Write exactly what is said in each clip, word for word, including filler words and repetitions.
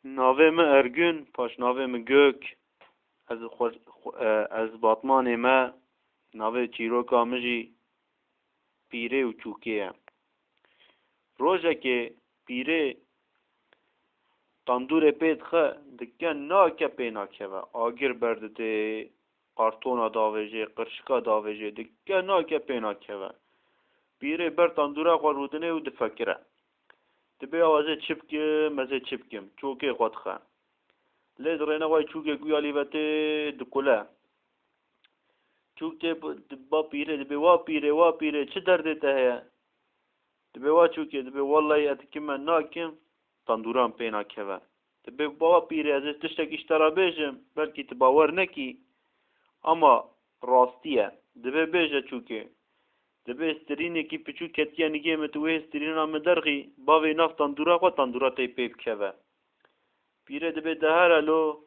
Navê min Ergün, paşnavê min Gök. Ez xwe, xwe, e, ez Batmanê me. Navê çîroka min jî Pîrê û Çûkê ye. Rojekê Pîrê tandûrê pê dixe, dike nake pê nakeve. Agir berdidê, kartona davêjê, qirşika davêjê, dike nake pê nakeve. Pîrê ber tandûra xwe rûdinê û difekire. Dibê, "Ew ez ê çi bikim, ez ê çi bikim?" Çûkê xwe dixe. Lê di rêne wayî çûkê guya lî ve tê dikule. Çûk tê bi-, diba pîrê, dibê, "Wa pîrê, wa pîrê, çi derdê te heye?" Dibê, "Wa çûkê," dibê, "Wellahî ez dikime nakim, tandûran pê nakeve." Dibê, "Wa pîrê, ez ê tiştekî ji te re bêjim, belkî tu bawer nekî, ama rastî ye." Dibê, "Bêje çûkê." Dibê, "Stirînekî piçûk ketiye nigê min, tu wê stirîna min derxî, bavê nav tandûra xwe, tandûra te pê bikeve." Pîrê dibê, "De here lo,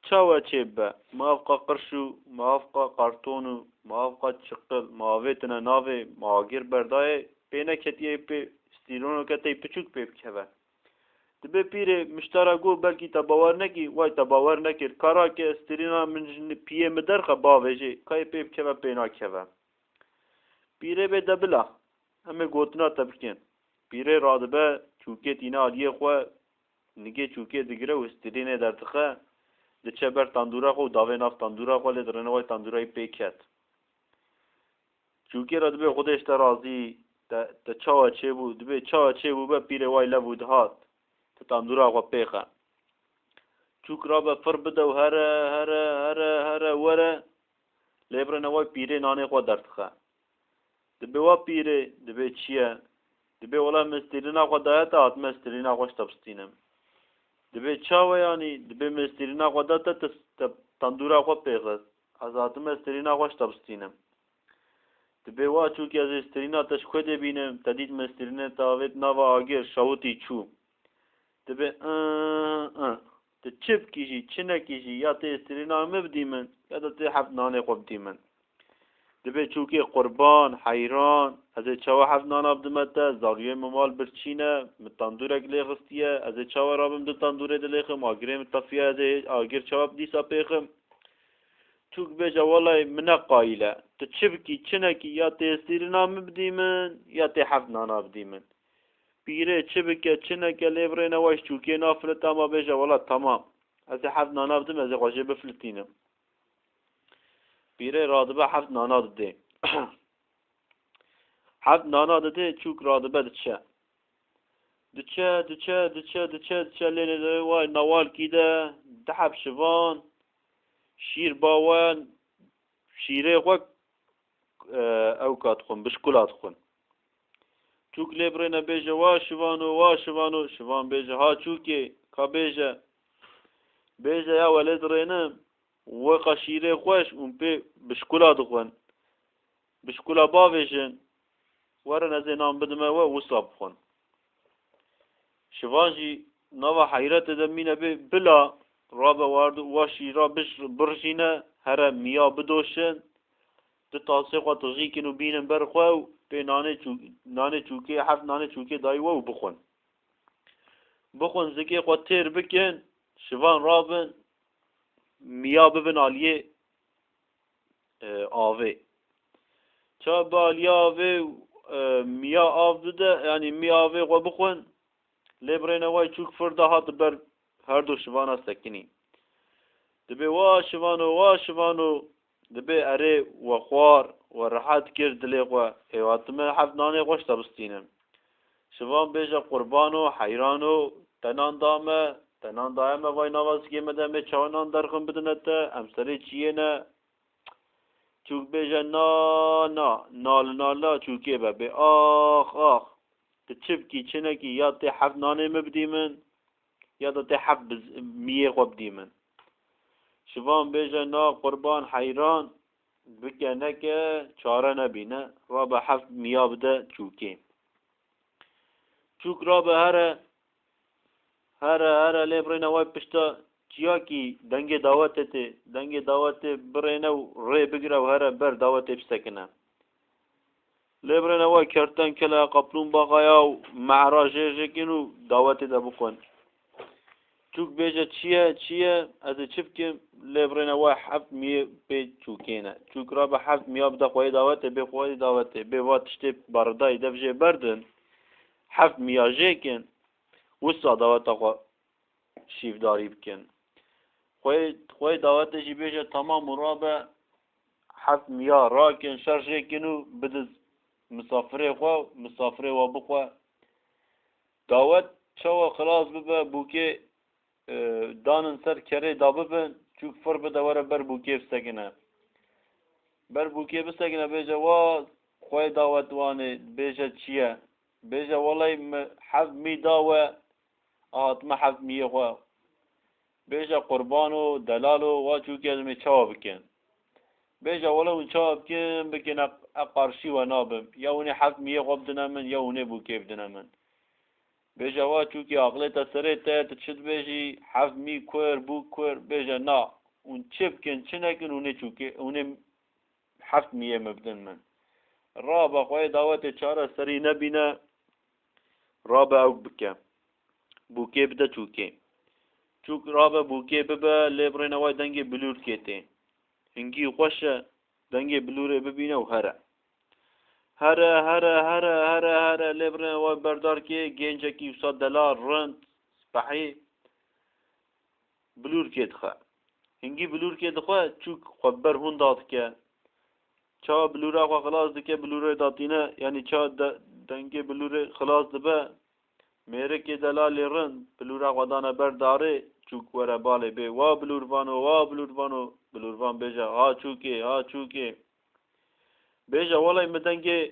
çawa çêbibe? Ma ev qa qirş û, ma ev qa qarton û, ma ev qa çiqil, ma avêtine navê, ma agir berdayê, pê neketiye pê, stirînoke tey piçûk pê bikeve." Dibê pîrê, "Min ji te re got, belkî te bawer nekî, way te bawer nekir. Kara ke stirîna min ji ni-, piyê min derxe bavêjê, ka yê pê bikeve, pê nakeve." Pîrê bê, "De bila, em ê gotina te bikin." Pîrê radibe, çûkê tîne aliyê xwe, nigê çûkê digire û stirînê derdixe, diçe ber tandûra xwe û davê nav tandûra xwe, lê di rêne wayî tandûra wî pê ket. Çûkê re dibê, "Xwedê ji te razî, te, te çawa çêbû?" Dibê, "Çawa çêbûbe, pîrê wayî lev û dihat, tu tandûra xwe pê xe." Çûk rabe fir bide û here, here, here, here, were, lê bi rêne wayî pîrê nanê xwe derdixe. Dibê, "Wa pîrê," dibê, "Çi ye?" Dibê, "Wela min stirîna xwe daye te, hatime stirîna xwe ji te bistînim." Dibê, "Çawa yanî?" Dibê, "Min stirîna xwe da te, te, te tandûra xwe pê xist. Ez hatime stirîna xwe ji te bistînim." Dibê, "Wa çûkê, ez ê stirîna te ji ku dê bînim? Te dît min stirînê te avêt nava agir, şewitî çû." Dibê, "I, i, tu çi bikî jî, çi nekî jî, ya tê stirîna min bidî min, ya da tê heft nanê xwe bidî min." Dibê, "Çûkê qurban, heyran, ez ê çawa heft nana bidime te? Zarûyê min mal birçî ne, min tandûrek lê xistiye, ez ê çawa rabim di tandûrê de lêxim, agirê min tefiya, ez ê agir çawa dîsa pêxim?" Çûk bêje, "Welay min ne qayîl e. Tu çi bikî, çi nekî, ya tê stirîna min bidî min, ya tê heft nana bidî min." Pîrê çi bike, çi neke, lê bi rêne wayî ji çûkê nafilite, ama bêje, "Wela temam. Ez ê heft nana bidim, ez ê xwe jê bifilitînim." Pîrê radibe heft nana didê. Heft nana didê, çûk radibe diçe. Diçe, diçe, diçe, diçe, diçe, lê nêdewê wayî newalkî de du heb şivan, şîr ba we, şîrê xwe, e, ew ka dixwin, bişkula dixwin. Çûk lê bi rêne bêje, "Wa şivano, wa şivano." Şivan bêje, "Ha çûkê, ka bêje." Bêje, "Ya welê dirênim, wê qa şîrê xweş û pê bişkula dixwin. Bişkula bavêjin, werin ez ê nan bidime we, wisa bixwin." Şivan jî nava heyretê de mîne bê, bila rabe wardu wa şîra bij-, birjîne, here miya bidoşin, du tasê xwe tijî kin û bînin ber xwe û pê nanê çû-, nanê çûkê, heft nanê çûkê dayî we û bixwin. Bixwin, zikê xwe têr bikin, şivan rabin, miya bibin aliyê, e, avê. Ça bi aliyê avê, e, miya av bide, yanî miya avê xwe bixwin, lê bi rêne wayî çûk fir de hate ber her du şivana sekinî. Dibê, "Wa şivano, wa şivano." Dibê, "Erê, we xwar, we rehet kir dilê xwe. Ê, hatime heft nanê xwe ji te bistînim." Şivan bêje, "Qurbano, heyrano, te nan da me, te nan daye me, vay nava zikê me de, em ê çawa nan derxin bidine te, em serê çiyê ne?" Çûk bêje, "Na, na, na li nala çûkê be, bê ax, ax. Tu çi bikî, çi nekî, ya tê heft nanê min bidî min, ya da tê heft biz-, miyê xwe bidî min." Şivan bêje, "Na qurban, heyran, bike neke, çare nebîne, rabe heft miya bide çûkê." Çûk rabe here, here, here, lê birêne wayî pişta çiyakî dengê dawetê tê. Dengê dawetê birêne û rê bigire û here ber dawetê bisekine. Lê birêne wayî kertenkele, kaplûmbağaya û mehra jêr jêkin û dawetê de bixwin. Çûk bêje çi ye, çi ye, ez ê çi bikim? Lê birêne we heft miyê pê çûkê ne. Çûk rabe heft miya bide xweyê dawetê, bê xweyê dawetê, bê va tiştê baridayî dev jê berdin, heft miya jê kin, wisa daweta xwe şîvdarî bikin. Xweyê, xweyê dawetê jî bêje tamam û rabe heft miya rakin, şer jê kin û bidin misafirê xwe, misafirê we bixwe. Dawet çawa xilas bibe, bûkê, e, danin ser kerê da bibin, çûk fir bide were ber bûkê bisekine. Ber bûkê bisekine bêje, wa xweyê dawet wanê, bêje çi ye? Bêje, welay min heft mî da we, hatime heft miyê xwe. Bêje, qurbano, delalo, wa çûkê ez ê çawa bikin? Bêje, wele hûn çawa bikin, bikin, e, e qarşî we nabim. Ya hûnê heft miyê xwe bidine min, ya hûnê bûkê bidine min. Bêje, wa çûkê aqilê te serê te, tu çi dibêjî, heft mî kur, bûk kur, bêje, na, hûn çi bikin, çi nekin, hûnê çûkê, hûnê heft miyê min bidin min. Rabe xweyê dawetê çare serî nebîne, rabe ew bike. Bûkê bide çûkê. Çûk rabe bûkê bibe, lê birêne way dengê bilûrkê tê. Hingî xweş e, dengê bilûrê bibîne û here. Here, here, here, here, here, lê birêne way berdarkê, gencekî wisa delal, rind, spehî, bilûrkê dixwe. Hingî bilûrkê dixwe, çûk xwe ber hûn dadike. Çawa bilûra xwe xilas dike, bilûrê datîne, yanî çawa de-, dengê bilûrê xilas dibe, mêrikê delalê rind, bilûra xwe dane ber darê, çûk were balê bê, wa bilûrvano, wa bilûrvano, bilûrvan bêje, ha çûkê, ha çûkê. Bêje, welay min dengê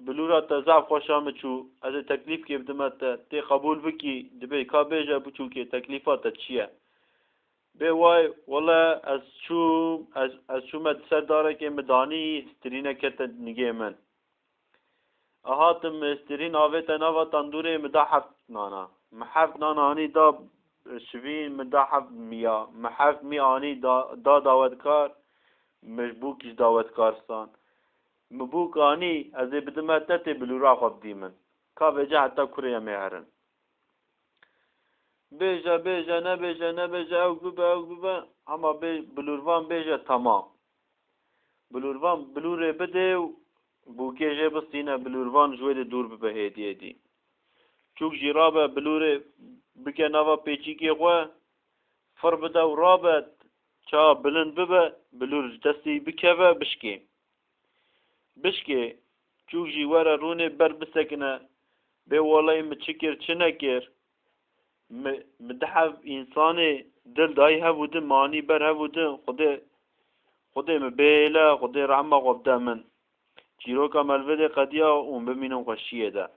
bilûra te zaf xweşa min çû, ez ê teklîfkê bidime te, tê qebûl bikî, dibê ka bêje biçûkê, teklîfa te çi ye? Bê way, wele ez çûm, ez, ez çûme di ser darekê, min danî, hîstirîne kete nigê min. Hatim, hîstirîn avête nava tandûrê, min da heft nana. Min heft nana anî da şivîn, min da heft miya. Min heft mî anî da, da dawetkar, min ji bûk ji dawetkar san. Min bûk anî, ez ê bidime te, tê bilûra xwe bidî min. Ka vêce heta kurê em ê herin. Bêje, bêje, nebêje, nebêje, ew bibe, ew bibe. Hema bê-, bilûrvan bêje, temam. Bilûrvan bilûrê bidê û bûkê jê bistîne, bilûrvan ji wê de dûr bibe hêdî hêdî. Çûk jî rabe bilûrê bike nava pêçîkê xwe, fir bide û rabe, ça bilind bibe, bilûr ji destê bikeve, bişkê. Bişkê, çûk jî were rûnê ber bisekine, bê welay min çi kir, çi nekir. Mi, mi di hev însanê dil dayî hev û din, manî ber hev û din, Xwedê, Xwedê mi bêle, Xwedê rehma xwe bide min. Çîroka me li vê dê qediya û bimînin xweşiyê de.